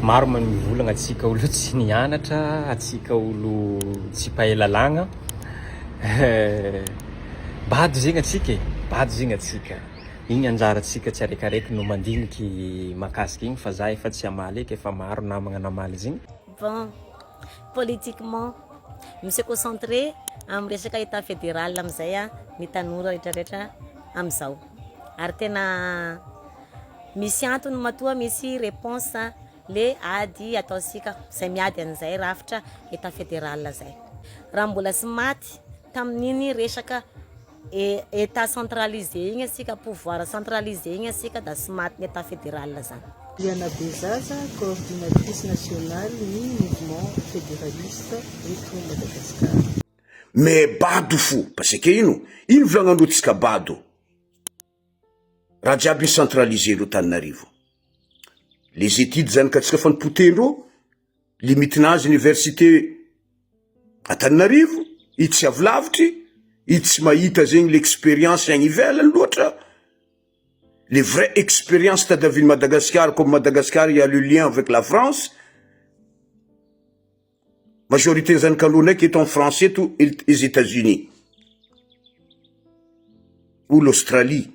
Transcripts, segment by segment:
Maro ma mivolagna atsika olo tsy nianatra, atsika olo tsy mpahay lalàgna. Bado zegny atsika e, bado zegny atsika. Igny anjarantsika tsiaraikiaraiky no mandiniky mahakasika igny fa za efa tsy hamaly eky, efa maro namagna namaly izy igny. Bon, politiquement, mi-se concentrer amin'ny resaka Etat fédéral amin'izay ny tanora rehetrarehetra amin'izao. Ary tena misy antony matoa misy réponse le ady ataontsika, izay miady an'izay rafitra Etat fédéral zay. Raha mbola tsy maty tamin'iny resaka Etat centralisé igny asika, pouvoir centralisé igny asika da tsy maty ny Etat fédéral zany. Liana Bezaza, coordinatrice nationale ny mouvement fédéraliste eto Madagasikara. Mais bado fo parce que ino? Ino volagnandreo tsika bado? Raha jiaby ny centraliser ndreo Tananarivo. Les études zany ka tsika fa nipotendreo, limite nazy université Antananarivo, i tsy avy lavitry, i tsy mahita zegny l'expérience agny ivelany loatra, le vrai expérience tadiavin'i Madagascar comme Madagascar il y a le lien avec la France, Majorité ny zanak'aloha ndraiky eto en France eto les Etats Unis ou l'Australie.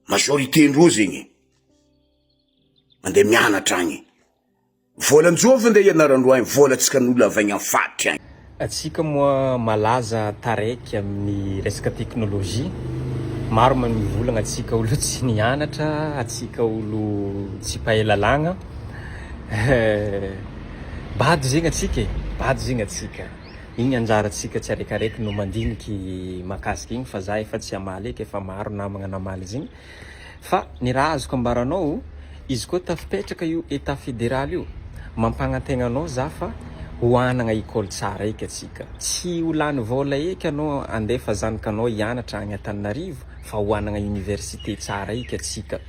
Majorité ndreo zegny mandeha mianatra agny. Volan-jovy ndeha ianarandreo agny, volantsika n'olo avy agny amin'ny faritra agny. Atsika moa malaza taraiky amin'ny resaka technologie, maro ma mivolagna atsika olo tsy nianatra, atsika olo tsy mpahay lalàgna, bado zegny atsika e, bado zegny atsika, igny anjarantsika tsiaraikiaraiky no mandiniky mahakasika igny fa za efa tsy hamaly eky efa maro namagna namaly izy igny. Fa ny raha azoko ambara anao, izy koa tafipetraka io Etat federaly io, mampagnantegna anao za fa ho hanagna école tsara eky atsika. Tsy ho lany vôla eky anao andefa zanakanao hianatra agny Antananarivo fa ho hanagna université tsara eky atsika.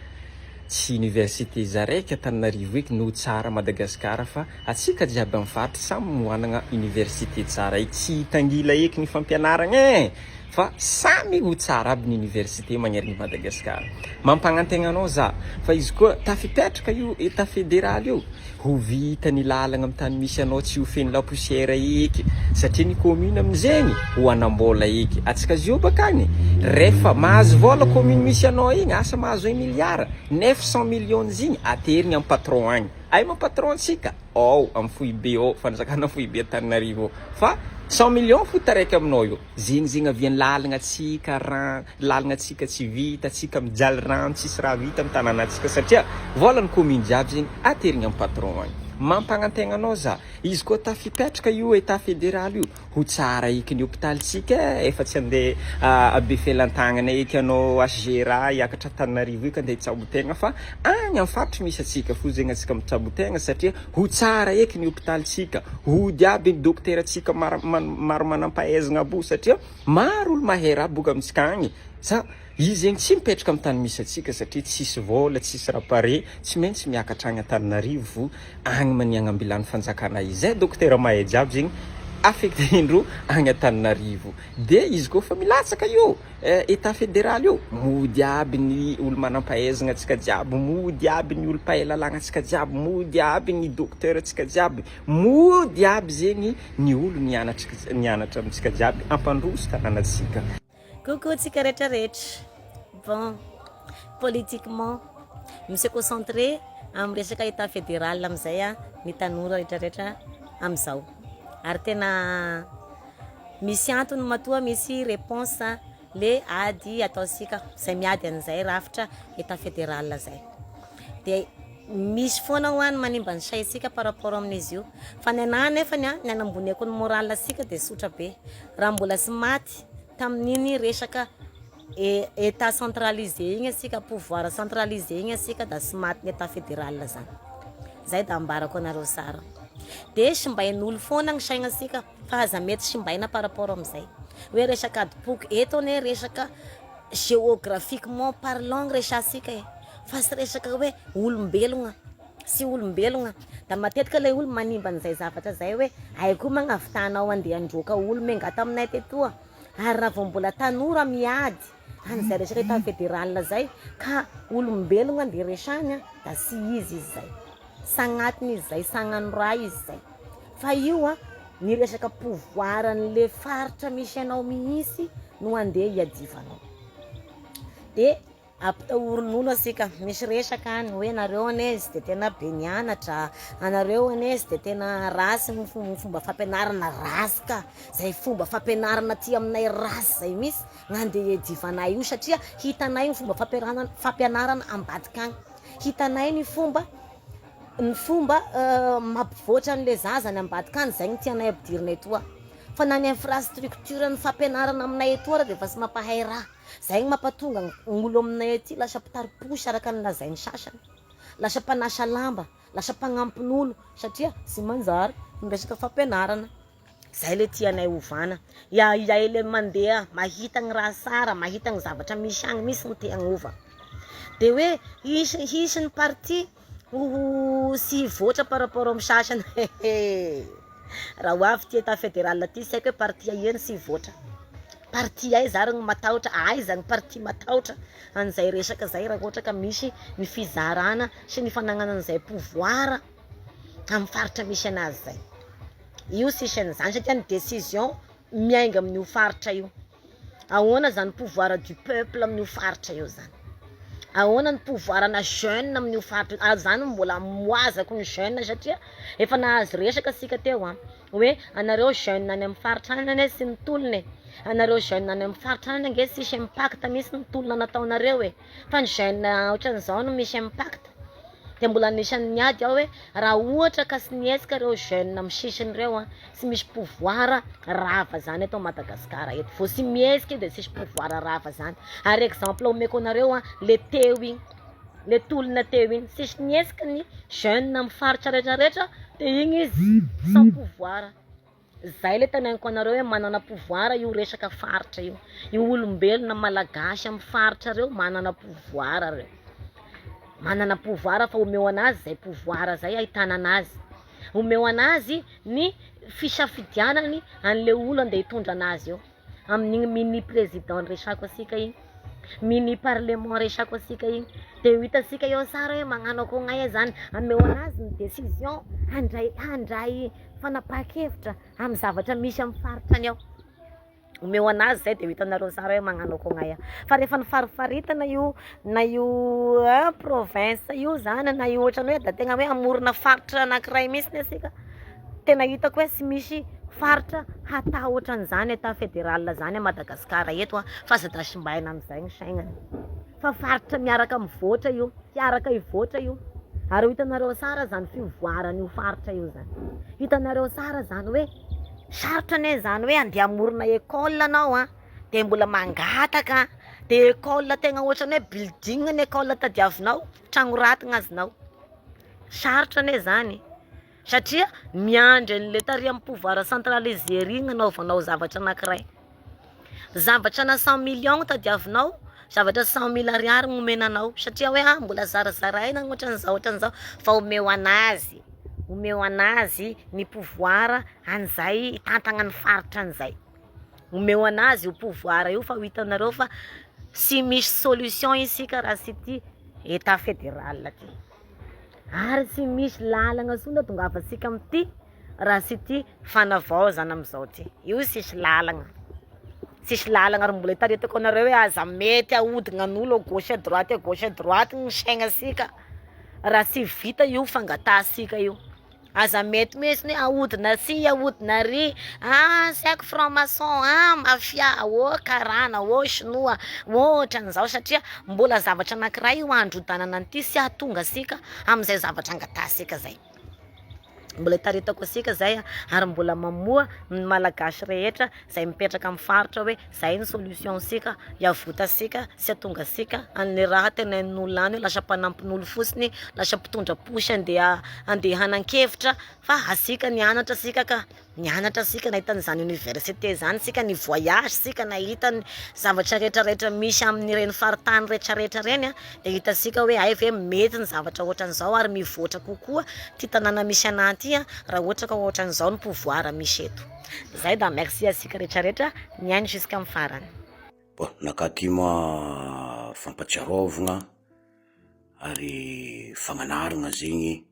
Tsy université zaraiky Antananarivo eky no tsara Madagascar fa atsika jiaby am faritry samy ho hanagna université tsara eky. Tsy hitangila eky ny fampianaragna e! Fa samy ho tsara aby ny université magnerigny Madagascar. Mampagnantegna anao za fa izy koa tafipetraka io etat federal io, ho vita ny lalagna am tany misy anao tsy ho feno la poussière eky satria ny commune amizegny ho anambola eky. Atsika zio bakagny refa mahazo vola commune misy anao igny asa mahazo un milliard, 900 millions igny aterigny am patron agny. Aia ma patron antsika? Ao am foibe ao fanjakana foibe Antananarivo ao fa 100 millions fo taraiky aminao io. Zegny zegny aviany lalagna tsika ran lalagna tsika tsy vita tsika mijaly rano tsisy raha vita am tanàna tsika satria vôla ny commune jiaby zegny aterigny am patron agny mampagnantegna anao za izy koa tafipetraka io etat federal io ho tsara eky ny hopitaly tsika e efa tsy andeha Befelantagnana eky anao HGRA hiakatra Antananarivo eky andeha hitsabo tegna fa agny am faritry misy atsika fo zegny atsika mitsabo tegna satria Ho tsara eky ny hopitalintsika, hody aby ny dokoterantsika maro manampahaizagna aby io satria maro olo mahay raha boka amintsika agny, sa izy zegny tsy mipetraka amin'ny tany misy antsika satria tsisy vôla, tsisy raha pare, tsy maintsy miakatra agny Antananarivo agny maniagna ambilany fanjakana izay dokotera mahay jiaby zegny affecter-ndreo agny Antananarivo, de izy koa fa milatsaka io. Etat federal io, mody aby ny olo manampahaizagna antsika jiaby, mody aby ny olo mpahay lalàgna antsika jiaby, mody aby ny docteur antsika jiaby, mody aby zegny ny olo nianatra nianatra amintsika jiaby hampandroso tanànantsika. Coucou tsika rehetra rehetra, bon politiquement mi se concentrer amin'ny resaka etat federal amin'izay ny tanora rehetra rehetra amin'izao ary tena Misy antony matoa misy réponse le ady ataontsika zay miady an'izay rafitra etat federal zay. De misy foana hoa ny manimba ny saintsika par rapport amin'izy io. Fa ny anah nefany an, ny anamboniako ny moral antsika de tsotra be. Raha mbola tsy maty tamin'iny resaka etat centralisé igny antsika, pouvoir centralisé igny antsika da tsy maty ny etat federal zany. Zay da ambarako anareo tsara. De simbain'olo foana ny saignantsika. Fa aza mety simbaina par rapport amin'izay. Hoe resaka adim-poko, eto anie resaka géographiquement parlant no resahantsika e, fa tsy resaka hoe olombelogna sy olombelogna. Da matetika ilay olo manimba an'izay zavatra zay hoe ay koa magnavitanao andeha handroaka olo miangata aminay tetoa, ary raha vao mbola tanora miady. An'izay resaka état fédéral zay ka olombelogna andeha resahiny da tsy izy izy zay. Sagnatiny izy zay, sagnano raha izy zay. Fa io an, ny resaka pouvoir an'le faritra misy anao mihitsy no andeha hiadivanao. De ampitahorin'olo asika, misy resaka any hoe nareo anie tsy de tena be nianatra, anareo anie tsy de tena ratsy ny fomba fampianarana, ratsy ka, zay fomba fampianarana aty aminay ratsy zay mihitsy gn'andeha hiadivanay io satria hitanay ny fomba fampiarana fampianarana ambadika agny, hitanay ny fomba ny fomba mampivoatra an'le zaza any ambadika any, zay no tianay ampidirina etoa, fa na ny infrastructure ny fampianarana aminay etoa ary de efa tsy mampahay raha. Zay no mampatonga ny olo aminay aty lasa mpitari-posy araka ny lazain'ny sasany, lasa mpanasa lamba, lasa mpagnampin'olo satria tsy manjary ny resaka fampianarana. Zay le tianay ovana. Iay le mandeha mahita ny raha tsara, mahita ny zavatra misy agny mintsy no te hagnova. De hoe hisy hisy ny parti ho tsy hivoatra par rapport amin'ny sasany hehe. Raha ho avy ty état fédéral ty tsy haiko hoe parti aia no tsy hivoatra. Parti aiza ary no matahotra, aiza ny parti matahotra an'izay resaka zay raha ohatra ka misy ny fizarana sy ny fanagnana an'izay pouvoir amin'ny faritra misy anazy zay. Io tsisy an'izany satria ny décision miainga amin'io faritra io. Ahoana zany pouvoir du peuple amin'io faritra io zany? Ahoana ny pouvoir ana jeune amin'io faritra io? Ary zany mbola amoazako ny jeune satria efa nahazo resaka sika teo an, hoe anareo jeune any amin'ny faritra any anie tsy mitolona e, anareo jeune any amin'ny faritra any ange tsisy impact mihitsy ny tolona nataonareo e, fa ny jeune ohatran'izao no misy impact. Dia mbola anisan'ny niady aho hoe raha ohatra ka tsy nihetsika ireo jeune amin'ny sisiny ireo an, tsy misy pouvoir rava zany eto Madagascar eto, vao tsy mihetsika io dia tsisy pouvoir rava zany, ary exemple omeko anareo an, le teo iny, le tolona teo iny, tsisy nihetsika ny jeune amin'ny faritra rehetra rehetra dia iny izy sans pouvoir. Zay le teneniko anareo hoe manana pouvoir io resaka faritra io. Io olombelona malagasy amin'ny faritra reo manana pouvoir reo. Manana pouvoir fa omeo anazy zay pouvoir zay ahitana anazy. Omeo anazy ny fisafidianany an'le olo andeha hitondra anazy eo. Amin'igny mini président resako asika igny, mini parlement resako asika igny, de ho hitasika eo sara hoe magnano akognay zany, ameo anazy ny décision handray handray fanapahan-kevitra amin'ny zavatra misy amin'ny faritany ao, omeo anazy zay de ho hitanareo tsara hoe magnano akognay fa rehefa nifarifaritana io na io province io zany na io ohatrany hoe da tegna hoe hamorona faritra anakiray mihintsy asika Tena hitako hoe tsy misy faritra hatahotra an'izany état fédéral zany à Madagascar eto a, fa aza da simbaina amin'izay ny saignany, fa faritra miaraka mivoatra io, hiaraka hivoatra io, ary ho hitanareo tsara zany fivoaran'io faritra io zany, hitanareo tsara zany hoe sarotra anie zany hoe andeha hamorona école anao a, de mbola mangataka, de école tegna ohatran'ny hoe building ny école tadiavinao, tragno raty gn'azonao, sarotra anie zany. Satria miandry an'le tary amin'ny pouvoir centralisé ery ny anaovanao zavatra anakiray. Zavatra ana 100 millions tadiavinao, zavatra 100 mille ariary no omena anao satria hoe ah mbola zarazaraina ohatran'izao ohatran'izao fa omeo anazy, omeo anazy ny pouvoir an'izay hitantagna ny faritra an'izay. Omeo anazy io pouvoir io fa ho hitanareo fa tsy misy solution isika raha tsy ity état fédéral ty. Ary tsy misy lalagna intsony ahatongavantsika amin'ity raha tsy ity fanavaozana amin'izao ty. Io tsisy lalagna, tsisy lalagna ary mbola itaretako anareo hoe aza mety ahodignan'olo à gauche à droite à gauche à droite ny saignantsika raha tsy vita io fangatahantsika io. Aza mety mihitsy ny hoe ahodina atsy ahodina ary, ah tsy haiko franc maçon, ah mafia, oh karana, oh sinoa, oh ohatran'izao satria mbola zavatra anankiray io handrodanana an'ity sy hahatonga antsika amin'izay zavatra angatahantsika zay. Mbola itaritako antsika zay ary mbola mamoha ny malagasy rehetra izay mipetraka amin'ny faritra hoe zay ny solution ntsika hiavotantsika sy hahatonga antsika an'le raha tenenin'olona any hoe lasa mpanampin'olo fotsiny, lasa mpitondra posy andeha andeha hanan-kevitra fa asika nianatra sika ka, nianatra sika nahita an'izany université zany sika, ni voyage sika nahita ny zavatra retraretra misy amin'ireny faritany retraretra reny a, de hitantsika hoe hay ve mety ny zavatra ohatran'izao ary mivoatra kokoa ty tanàna misy anah ty a raha ohatra ka ohatran'izao ny pouvoir misy eto. Zay da merci asika retraretra nihaino jusqu'amin'ny farany. Bon, naka ty moa fampatsiaraovagna ary fagnanaragna zegny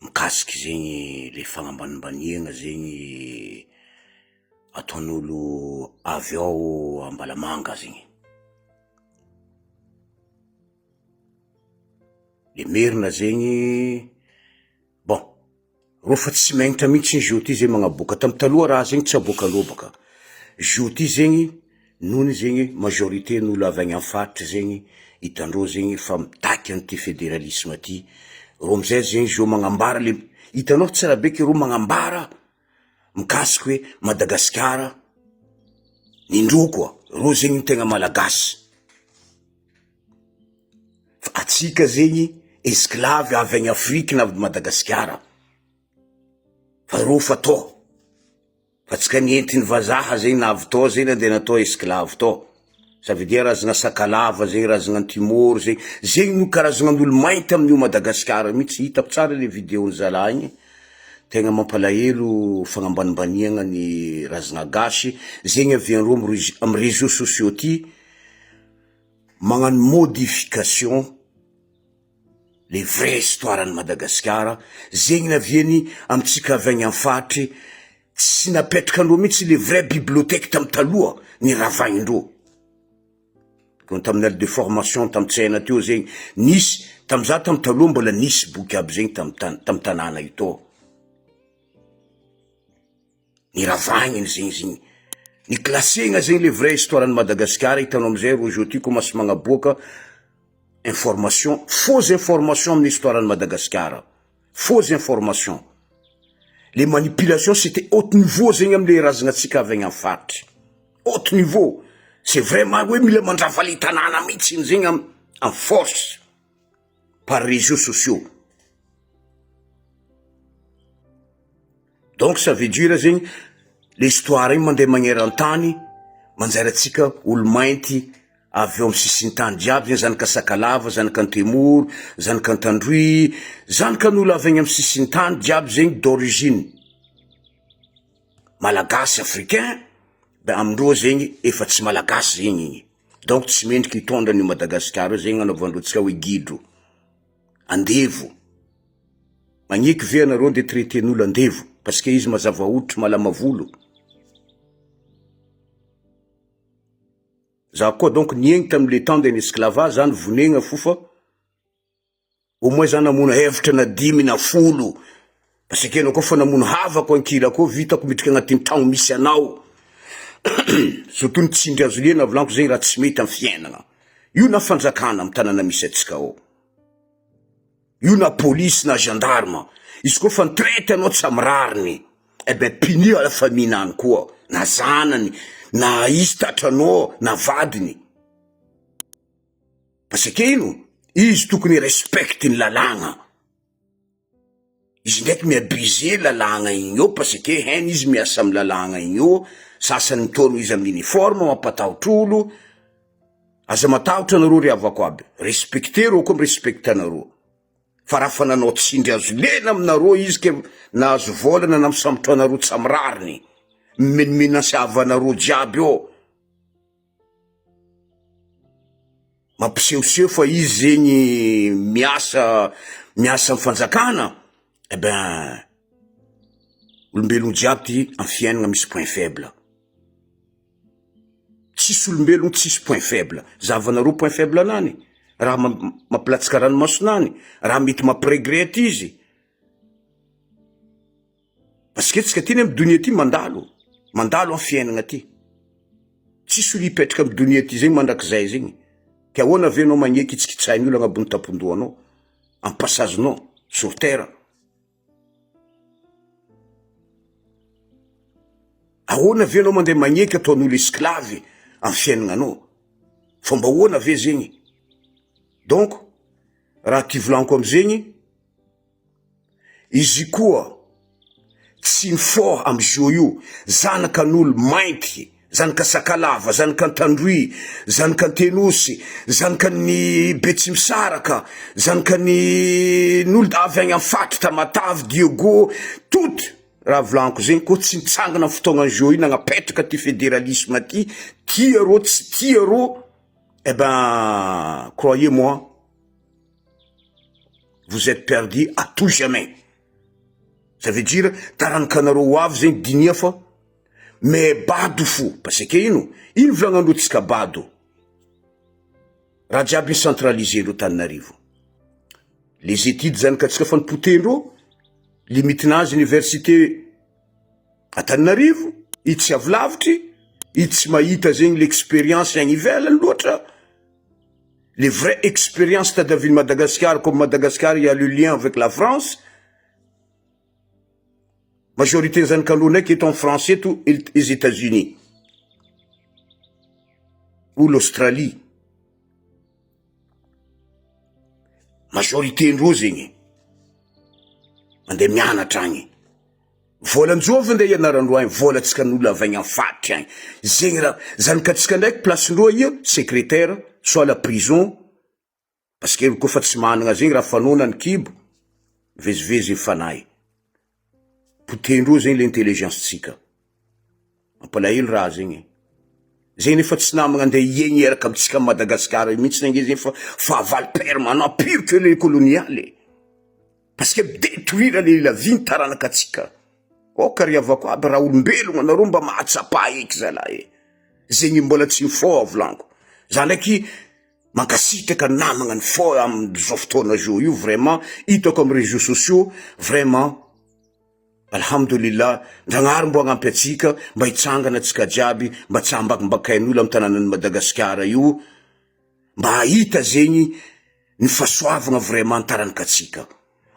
mikasiky zegny le fagnambanimbaniagna zegny ataon'olo avy ao Ambalamanga zegny. Le merina zegny, bon, reo fa tsy megnatra mihintsy zao ty zay magnaboaka, tamy taloha raha zegny tsy aboakan'olo baka, zao ty zegny nony zegny majorité n'olo avy any amy faritry zegny, hitandreo zegny fa mitaky an'ity federalisme ty, reo amizay zegny zao magnambara le, hitanao tsara be ke reo magnambara mikasiky hoe Madagasikara nindreo koa, reo zegny tegna malagasy. Fa atsika zegny esclave avy agny Afrique na avy Madagasikara, fa reo fa tô, fa tsika nentiny vazaha zegny na avy tô zegny nande natao esclave tô, ça veut dire razagna sakalava zegny, razagna antimoro zegny, zegny no karazagna olo mainty amin'io Madagasikara mitsy, hitako tsara le video-ny zalahy igny, tegna mampalahelo fagnambanimbaniagna ny razagna gasy, zegny aviandreo amy reseaux sociaux ty. Magnano modification le vrai histoire an'i Madagasikara, zegny naviany amintsika avy agny am faritry, tsy napetraka andreo mihitsy le vrai bibliothèque tam taloha ny ravaindreo, koa tamin'ny aile de formation tam tsena teo zegny nisy, tam za tam taloha mbola nisy boky aby zegny tam tan- tam tanàna io tô. Ny ravahigny zegny izy igny, ny classegna zegny le vrai histoire ny Madagasikara hitanao amizay rô zao ty commence magnaboaka information faux information amin'ny histoire ny Madagasikara, faux information, le manipulation c'était haute niveau zegny amle razagna antsika avy agny amy faritry, haute niveau, c'est vraiment hoe mila mandrava le tanàna mihitsy zegny amy amy force par reseaux sociaux. Donc ça veut dire zegny le histoire igny mandeha magneran-tany manjary antsika olo mainty avy eo amy sisin-tany jiaby zegny zanaka sakalava, zanaka antemoro, zanaka antandroy, zanakan'olo avy agny amy sisin-tany jiaby zegny d'origine malagasy africain de amindreo zegny efa tsy malagasy zegny igny, donc tsy mendriky hitondra an'io Madagasikara io zegny agnanaovandreo antsika hoe gidro, andevo. Magneky ve anareo nde traiten'olo andevo parce que izy mazava hoditry malama volo? Za koa donc niaigny tam le temps de l'esclavage zany vonegna fo fa au moins za namono hevitra na dimy na folo parce que anao koa fa namono havako ankilako eo vitako miditra agnatin'ny tragno misy anao surtout ny tsindry hazo lena volaniko zegny raha tsy mety am fiainagna io na fanjakana am tanàna misy antsika ao. Io na police na gendarme, izy koa fa ni-traite anao tsy am rariny, eh ben punir la famille nany koa, na zanany, na izy tratranao, na vadiny, parce que ino, izy tokony hi-respecte ny lalàgna, izy ndraiky mi-abuser lalàgna igny eo parce que hainy izy miasa amy lalàgna igny eo, sasany mitaona izy amy uniforme mampatahotra olo, Aza matahotra anareo ry havako aby, respecter reo koa mi-respecte anareo, fa raha fa nanao tsindry azo lena aminareo izy ke nahazo vôlana na misambotra anareo tsy amy rariny, mimenomenasy havanareo jiaby eo, mampisehoseho fa izy zegny miasa miasa amy fanjakana, eh ben olombelogno jiaby ty amy fiaignana misy point faible. Tsisy olombelogno tsisy point faible, zahavanareo point faible anany, raha mampilatsaka ranomasonany, raha mety mampiregrette izy, parce que tsika ty anie amy donia ty mandalo, mandalo amy fiainagna ty, tsisy olo hipetraka amy donia ty zegny mandrakizay zegny, ke ahoana ve anao magneky hitsikitsahin'olo agnabon'ny tampon-dohanao, amy passage-nao sur terre. Ahoana ve anao mandeha magneky ataon'olo esclave amin'ny fiaignananao? Fomba ahoana ve zegny? Donc raha ty volaniko amizegny, izy koa tsy mifôha amy zo io, zanakan'olo mainty, zanaka sakalava, zanaka antandroy, zanaka antenosy, zanakan'ny betsimisaraka, zanakan'ny n'olo avy agny amy faritry tamatave, diego, tout. Raha volaniko zegny koa tsy nitsangana fotoagnan'i Joe io nagnapetraka ty federalisme ty, tia rô tsy tia rô, eh ben croyez moi vous etes perdu à tout jamais, ça veut dire taranakanareo ho avy zegny dinia fa mais bado fo parce que ino, ino volagnandreo tsika bado, raha jiaby centraliser ndreo Tananarivo, les études zany ka tsika fa nipotehindreo, limite-nazy université Antananarivo, i tsy avy lavitry, i tsy mahita zegny l'experience agny ivelany loatra, le vrai experience tadiavin'i Madagascar comme Madagascar il y a le lien avec la France, majorité ny zanak'aloha ndraiky eto en France eto les Etats Unis ou l'Australie. Majorité ndreo zegny mandeha mianatra agny, volan-jovy ndeha ianarandreo agny, volantsika n'olo avy agny amy faritry agny, zegny raha, zanakatsika ndraiky place-ndreo ia secretaire soit la prison, parce que kôfa tsy managna zegny raha fanaona ny kibo, mivezivezy ny fanahy. Potehin-dreo zegny le intelligence-tsika. Mampalahelo raha zegny e. Zegny nefa tsy namagna andeha hiaigny hiaraka amintsika à Madagascar io mihitsy ange zegny fa fahavalo permanent pire que le colonial e. Parce que mi-detruire le la vie ny taranaka antsika. Aoka ry havako aby raha olombelogno anareo mba mahatsapa eky zalahy e. Zegny mbola tsy mifoha volaniko. Za ndraiky Mankasitraka namagna ny fô amzao fotoana zao io vraiment hitako am réseaux sociaux vraiment Alhamdulillah Ndragnahary mbo agnampy atsika mba hitsangana atsika jiaby mba tsy hambakambakain'olo am tananan'i Madagasikara io mba hahita zegny ny fahasoavagna vraiment taranakatsika.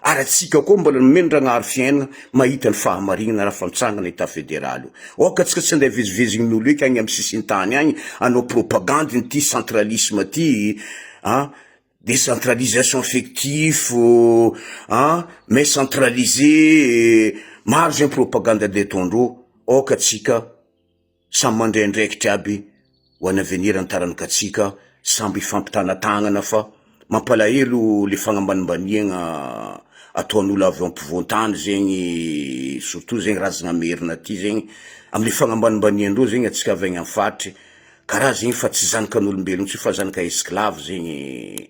Ary atsika koa mbola nomen-dragnahary fiainana mahita ny fahamarignana raha fa mitsangana etat federal io. Aoka atsika tsy andeha vezivezign'olo eky agny am sisintany agny hanao propagandy ny centralisme ty an, décentralisation effectif an, mais centralisé, maro zegny propagandy andeha ataondreo, aoka atsika. Samy mandray andraikitra aby ho an'ny avenir ny taranakatsika, samby hifampitana-tagnana fa mampalahelo le fagnambanimbaniagna ataon'olo avy ampovoan-tany zegny surtout zegny razagna merina aty zegny amle fagnambanimbaniandreo zegny atsika avy agny am faritry karaha zegny fa tsy zanakan'olombelogno intsony fa zanaka esclave zegny,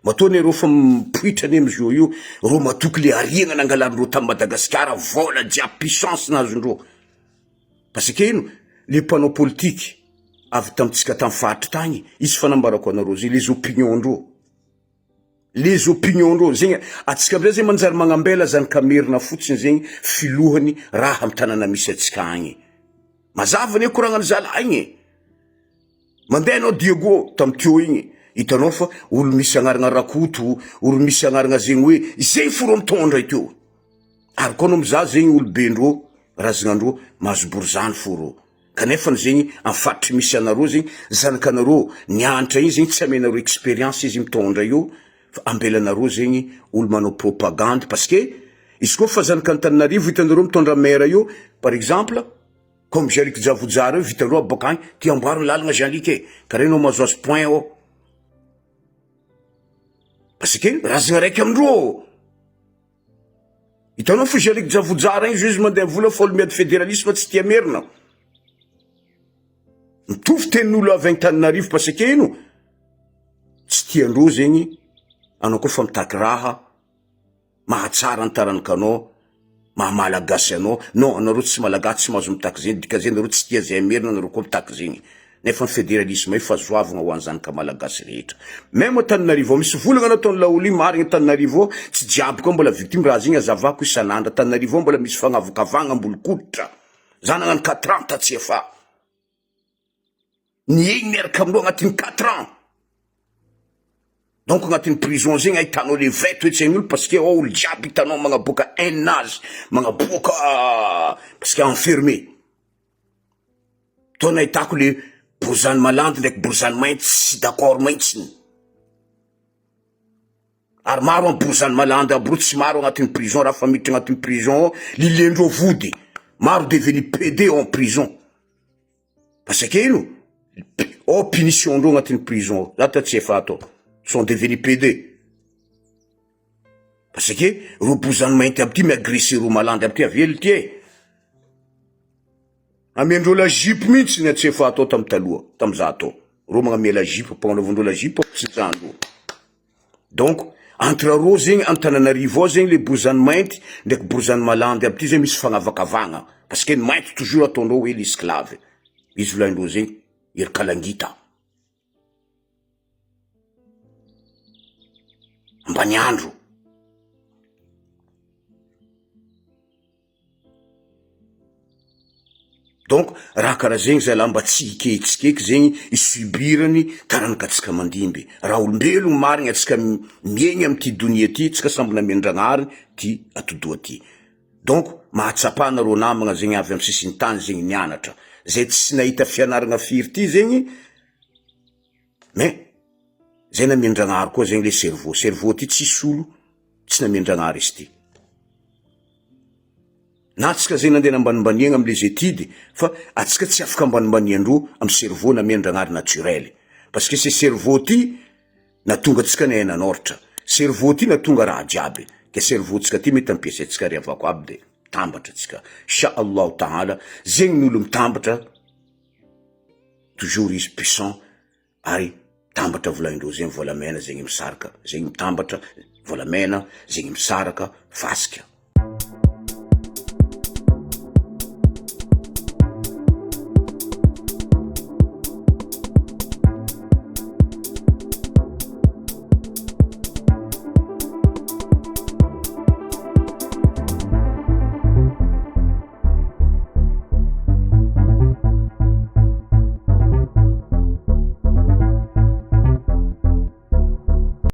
matoa anie reo fa mipoitra anie amzao io reo matoky le harena nangalarindreo tany Madagasikara vola jiaby puissance nazondreo. Parce que ino? Le mpanao politique avy tamintsika tamy faritry tagny, hisy fanambarako anareo zay, les opinions ndreo, les opinions ndreo zegny, atsika amizay zegny manjary magnambela zanaka merina fotsiny zegny filohany raha amy tanàna misy atsika agny, mazava anie koragnany zalahy igny e, mandeha anao Diego tamy teo igny, hitanao fa olo misy agnarana Rakoto, olo misy agnarana zegny hoe zay fo reo mitondra teo. Ary koa anao mizaha zegny oloben-drô, razagnan-drô mahazo borizano fô rô. Kanefany zegny am faritry misy anareo zegny, zanakanareo nianatra igny zegny tsy amenareo experience izy mitondra io fa ambelanareo zegny olo manao propagandy parce que izy koa fa zanak'Antananarivo hitanareo mitondra maire io par exemple comme Jean Luc Djavojozara io vitanareo aboaka agny ty amboaro ny lalagna Jean Luc e, karaha enao mahazoazo point ô. Parce que razagna raiky amindrô. Hitanao fa Jean Luc Djavojozara igny zao izy mandeha vola fa olo miady federalisme tsy tia merina. Mitovy tenin'olo avy Antananarivo parce que ino? Tsy tiandreo zegny anao koa fa mitaky raha mahatsara ny taranakanao, maha malagasy anao, non anareo tsy malagasy tsy mahazo mitaky zegny, dikan'izay nareo tsy tia zay merina anareo koa mitaky zegny. Nefa ny federalisme io fahazoavagna ho an'ny zanaka malagasy rehetra. Même Antananarivo ao misy volagna nataon'i laolo io marigny Antananarivo ao tsy jiaby koa mbola victime raha zegny azavako isan'andro Antananarivo ao mbola misy fagnavakavagna ambolonkoditra za nagnano quatre ans tatsy efa niaigny miaraka amindreo agnatin'ny quatre ans donc agnatin'ny prison zegny ahitanao le vrai toetsain'olo parce que ao olo jiaby hitanao magnaboaka haine azy magnaboaka parce que enfermé. Tô nahitako le borizany malandy ndraiky borizany mainty tsy d'accord mintsiny. Ary maro am borizany malandy aby reo tsy maro agnatin'ny prison raha fa miditra agnatin'ny prison ao lilendreo vody maro devenu PD en prison parce que ino ao punition ndreo agnatin'ny prison ao za ta tsy efa ato sont devenu PD parce que reo borizany mainty aby ty mi-agresser reo malandy aby ty avelo ty e. Amiandreo la jupe mintsy ny atsefa atao tam taloha tam za atao reo magnamia la jupe ampagnanaovandreo la jupe ampitsinjahandreo donc entre reo zegny Antananarivo ao zegny le borizany mainty ndraiky borizany malandy aby ty zegny misy fagnavakavagna parce que ny mainty toujours ataondreo hoe l'esclave izy volagnindreo zegny ery kalangita ambaniandro. Donc raha karaha zegny zalahy mba tsy hikehitsikeky zegny i subir-ny taranakatsika mandimby, raha olombelogno marigny atsika miaigny amty donia ty tsika samby namian-dragnahary ty atidoha ty, donc mahatsapa anareo namagna zegny avy amy sisintany zegny nianatra, zay tsy nahita fianaragna firy ty zegny mais zay namian-dragnahary koa zegny le cerveau, cerveau ty tsisy olo tsy namian-dragnahary izy ty. Na atsika zay nandeha nambanimbaniagna am les études fa atsika tsy afaka ambanimbaniandreo am cerveau namian-dragnahary naturel parce que ce cerveau ty natonga atsika nahay nanoratra, cerveau ty natonga raha jiaby ke cerveau tsika ty mety ampiasaitsika ry havako aby de mitambatra atsika sha Allahu taala zegny ny olo mitambatra toujours izy puissant ary mitambatra volaindreo zegny volamena zegny misaraka zegny mitambatra volamena zegny misaraka fasika.